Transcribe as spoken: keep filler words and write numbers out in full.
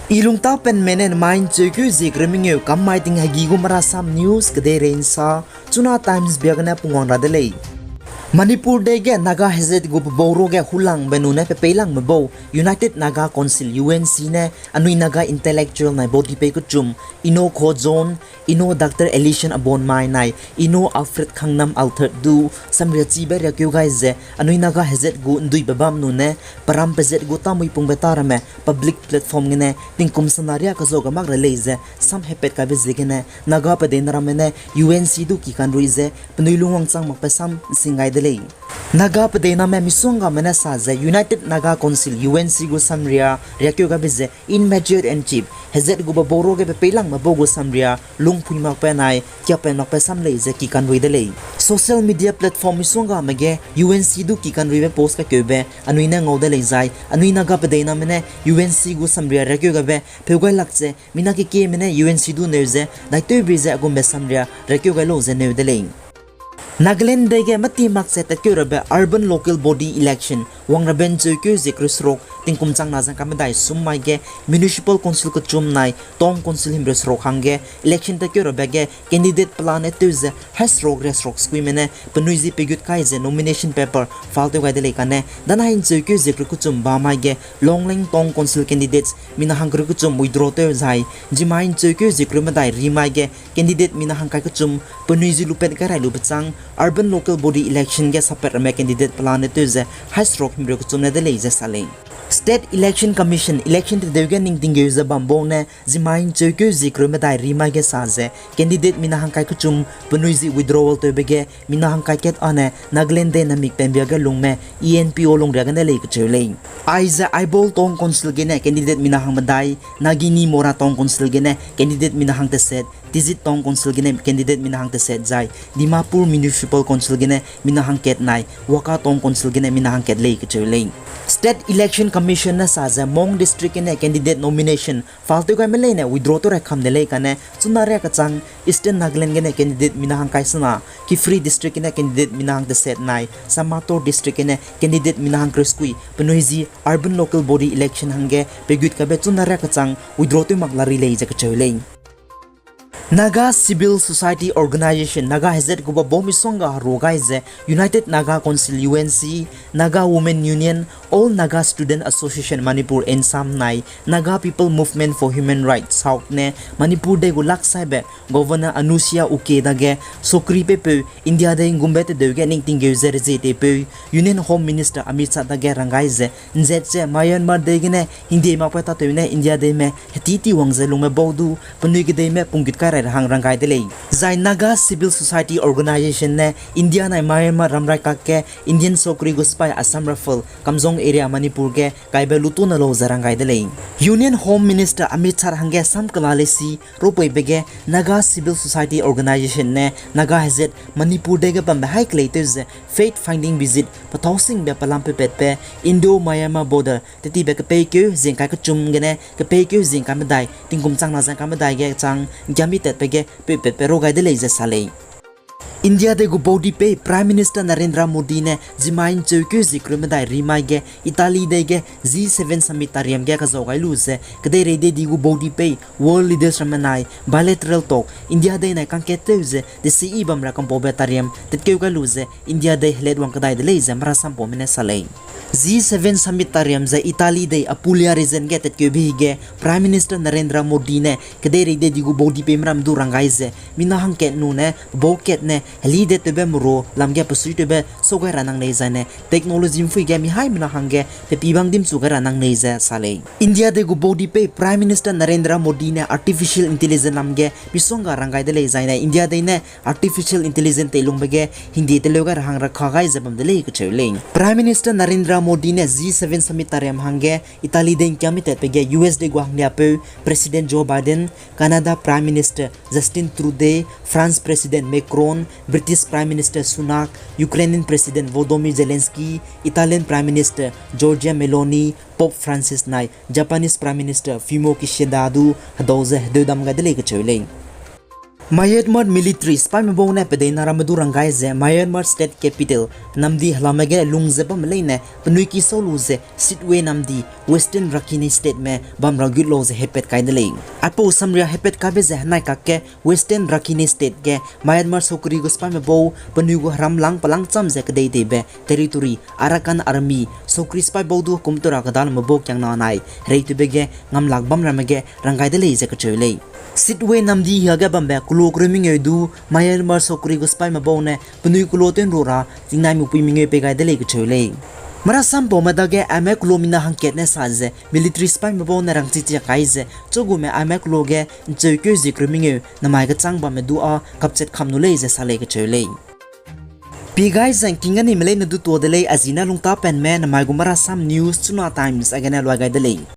I lungtapenme ne mai ’ncheukeu zikreu mengeu kam mai ting hegi gu Marasam News kedeirei ’nsa, Chuna Times bia gene pungwang ra de lei. Manipur dei ge Naga hezat gu pebau ruage hulangbe nune pepeilangme bau United Naga Council, U N C ne anui Naga intellectual nai body pei kechum Ino Khojone, Ino Doctor Ellison Abonmai nai Ino Alfred Khangnam Arthur du samriachibe riakeu gai ze anui Naga hezat gu ’nduibe bam nune peram pezat gu tamui pungbe ta ramme public platform gene tingkum sena riâ kezau ge mak ra lei ze sam hepat kaibe ziegene Naga pedeina ramme ne U N C du ki kanrui ze penui lungwangchang makbe sam ’nsing gai de lei. Naga pedeiname misonggame ne sa ze United Naga Council, U N C gu samria riakeu gaibe ze immature and cheap, hezat gu pebau ruage pepeilangme bau gu samria lungpui makbe nai kiapen makbe sam lei ze ki kanrui de lei. Social media platform misonggame ge U N C du ki kanruibe post kakeube anui ne ngau de lei zai anui Naga pedeiname ne U N C gu samria riakeu gaibe peu gai lak ze mina kekieme ne U N C du neu ze daitewbe ze a gumbe samria riakeu gai lau ze neu de lei. Nagaland dei ge mâti mak ze tatkeu rabe Urban Local Body Election wang rabe ’ncheukeu zikreu seruk tingkum changna zangka medai sum mai ge Municipal Council kechum nai Town Council himreu seruk hangge election tatkeu rabe ge candidate pelane tew ze hai seruk ria seruk sekuime ne penui zi pegut kai ze nomination paper file tew gai de lei kane danai ’ncheukeu zikreu kechum ba mai ge Longleng Town Council candidates mina hangkereu kechum withdraw tew zai, zimai ’ncheukeu zikreu medai ri mai ge candidate mina hangkai kechum penui zi lupat gai rai lu bechâng Urban Local Body Election ge sapat ramme candidate pelane tew ze hai seruk himreu kechum ne de lei ze sa lei. State Election Commission election tedeu ge ning tinggeu ze bam bau ne zimai ’ncheukeu zikreu medai ri mai ge sa ze candidate mina hangkai kechum penui zi withdrawal tewbe ge mina hangkai kat â ne Nagaland dei namik pembia ge lungme E N P O lungria gene lei kecheu lei. Aize Aizawl Town Council gene candidate mina hang medai, Nagini Mora Town Council gene candidate mina hang teset, Tizit Town Council gene candidate mina hang teset zai Dimapur Municipal Council gene mina hang kat nai Wokha Town Council gene mina hang kat lei kecheu lei. State Election Commission ne sa ze Mon District gene candidate nomination file tew gaime leine withdraw tew rai kam de lei kane chuna riâ kechang Eastern Nagaland gene candidate mina hangkai sena, Kiphire District gene candidate mina hang teset nai Shamator District gene candidate mina hangkereu sekui penui zi Urban Local Body Election hangge pegut kabe chuna riâ kechang withdraw tew mak la ri lei ze kecheu lei. Naga Civil Society Organization, Naga hezat gu ba bau misongga heru gai ze United Naga Council, U N C, Naga Women Union, All Naga Student Association Manipur, ANSAM nai Naga People Movement for Human Rights, SAWHR ne Manipur dei gu laksaibe Governor Anusuiya Uikey dage sokri peipeu India dei ’nggumbe tedeu ge ning tinggeu ze rezie teipeu Union Home Minister Amit Shah dage rang gai ze ’nzat ze Myanmar dei gene hingdie makbe tatew ne India deime hetiti wang ze lungme bau du penui kedeime punggut kai rai ra hang rang gai de lei. Zai Naga Civil Society Organization ne India nai Myanmar ramrai kakge Indian sokri gu sipai Assam Rifle, Kamjong area Manipur ge kaibe lutune lau ze rang gai de lei. Union Home Minister Amit Shah hangge sam kela leisi ropuibe ge Naga Civil Society Organization ne Naga hezat Manipur dei ge bambe hai keleitew ze fact finding visit pethâu singbe pelam pepatbe Indo-Myanmar border tetibe kepeikeu zingkai kechum gene kepeikeu zingkai medai tingkum changna zangkai medai ge chang ’nkiammi tatbe ge pepatbe rau gai de lei ze sa lei. India dei gu baudipei Prime Minister Narendra Modi ne zimai ’ncheukeu zikreu medai rimai ge Italy dei ge G seven Summit tariam ge kazau gai lu ze kedeirei dei di gu baudipei world leaders ramme nai bilateral talk India dei nai kangkat tew ze desiyi bam ra kampaube tariam tatkeu gai lu ze India dei helatwang kedai de lei ze merasampaume ne sa lei. G seven Summit tariam ze Italy dei Apulia region ge tatkeube hige Prime Minister Narendra Modi ne kedeirei dei di gu baudipei meram du rang gai ze mina hangkat nune pebau kat ne heli de tewbe meru lam ge pesuitewbe sau gai ra nang lei zaine technology ’mpui ge mi haimena hangge pepi bang dimchu gai ra nang lei ze sa lei. India dei gu baudipei Prime Minister Narendra Modi ne artificial intelligence lam ge misongga rang gai de lei zaine India dei ne artificial intelligence teilungbe ge hingdie teleu gai ra hang rakha gai ze bam de lei kacheu lei. Prime Minister Narendra Modi ne G seven Summit tariam hangge Italy dei ’nkiammi tatbe ge U S dei gu hangliapeu President Joe Biden, Canada Prime Minister Justin Trudeau, France President Macron, British Prime Minister Sunak, Ukrainian President Volodymyr Zelensky, Italian Prime Minister Giorgia Meloni, Pope Francis nai Japanese Prime Minister Fumio Kishida du hedau ze hedeudam gai de lei kacheu lei. Myanmar military sipaime bau ne pedeina ramme du rang gai ze Myanmar state capital Namdi helame ge lung ze bamme leine penui ki sau lu ze Sittwe Namdi, Western Rakhine Stateme bam ra gut lau ze hepat kai de lei. Aipau samria hepat kaibe ze henai kakge Western Rakhine State ge Myanmar saukeri gu sipaime bau penui gu heram lang pelangcham ze kedei teibe territory Arakan Army saukeri sipai bau du kum tera kedalame bau kiangna nai hereitewbe ge ngamlak bam ramme ge rang gai de lei ze kacheu lei. Sittwe Namdi hiage bambe kulo kereu mengeu du Myanmar saukeri gu sipaime bau ne penui kulo tew nru ra tingnai mupui mengeu pei gai de lei kacheu lei. Marasampaume dage aime kulo mina hangkat ne sa ze military sipaime bau ne rangchichia kai ze chugume aime kulo ge ncheukeu zie kereu mengeu namai kechang bamme du â kapchat kam nu lei ze sa lei kacheu lei. Pi gai ze ’ngking ganime leine du tuâ de lei, a zi ne lungtapenme namai gu Marasam News Chuna Times a gene luai gai de lei.